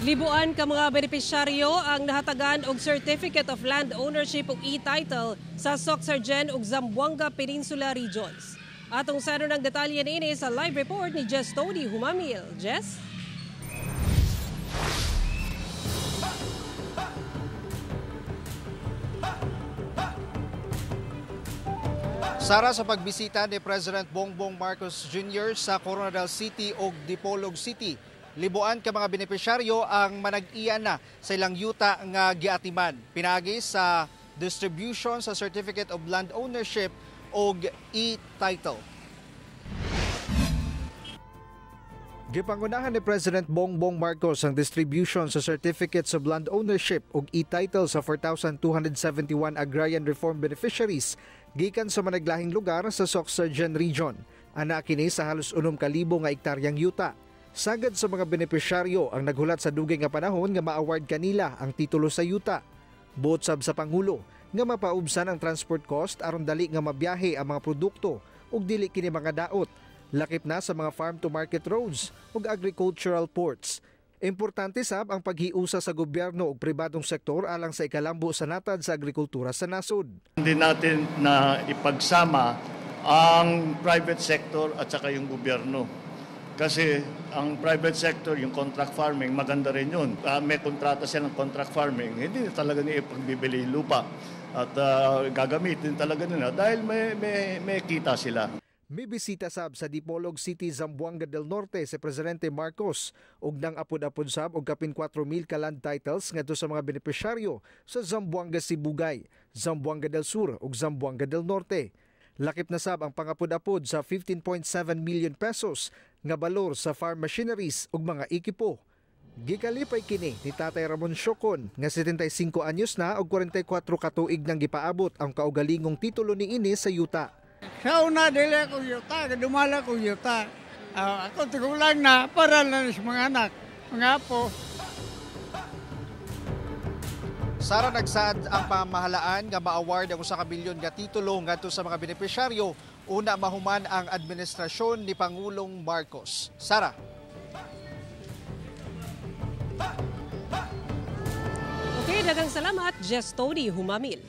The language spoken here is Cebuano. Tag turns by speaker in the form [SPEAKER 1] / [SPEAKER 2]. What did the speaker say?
[SPEAKER 1] Libuan ka mga benepisyaryo ang nahatagan og Certificate of Land Ownership ug e-title sa Soccsksargen ug Zamboanga Peninsula Regions. Atong sano ng detalye niini sa live report ni Jess Tony Humamil. Jess?
[SPEAKER 2] Sara, sa pagbisita ni President Bongbong Marcos Jr. sa Koronadal City ug Dipolog City, libuan ka mga benepisyaryo ang manag-iya na sa ilang yuta nga giatiman pinaagi sa distribution sa Certificate of Land Ownership og e-title. Gipangunahan ni President Bongbong Marcos ang distribution sa Certificates of Land Ownership ug e-title sa 4,271 agrarian reform beneficiaries gikan sa managlahing lugar sa Soccsksargen Region. Ana kini sa halos 6,000 nga ektaryang yuta. Sagad sa mga benepisyaryo ang naghulat sa dugay nga panahon nga ma-award kanila ang titulo sa yuta. Buot sab sa Pangulo nga mapaubsan ang transport cost aron dali nga mabiyahe ang mga produkto ug dili kini mga daot, lakip na sa mga farm to market roads ug agricultural ports. Importante sab ang paghiusa sa gobyerno ug pribadong sektor alang sa ikalambo sa natad sa agrikultura sa nasod.
[SPEAKER 3] Hindi natin na ipagsama ang private sector at saka yung gobyerno. Kasi ang private sector, yung contract farming, maganda rin yun. May kontrata siya ng contract farming, hindi talaga niya ipagbibili yung lupa. At gagamitin talaga nila dahil may kita sila.
[SPEAKER 2] May bisita sab sa Dipolog City, Zamboanga del Norte si Presidente Marcos ug nang apod-apod sab og kapin 4,000 ka land titles ngadto sa mga benepisyaryo sa Zamboanga Sibugay, Zamboanga del Sur ug Zamboanga del Norte. Lakip na sab ang pangapod-apod sa 15.7 million pesos nga balor sa farm machineries ug mga ekipo. Gikalipay kini ni Tatay Ramon Siocon nga 75 anyos na ug 44 ka tuig nang gipaabot ang kaugalingong titulo niini sa yuta.
[SPEAKER 4] Sa una, dili ako yuta, dumala ko yuta. Ako tigulang na para lang sa mga anak, mga apo.
[SPEAKER 2] Sara, nagsaad ang pamahalaan nga ma-award ang 1 ka bilyon nga titulo ngadto sa mga benepisyaryo una mahuman ang administrasyon ni Pangulong Marcos. Sara.
[SPEAKER 1] Okay, daghang salamat, Jess Tony Humamil.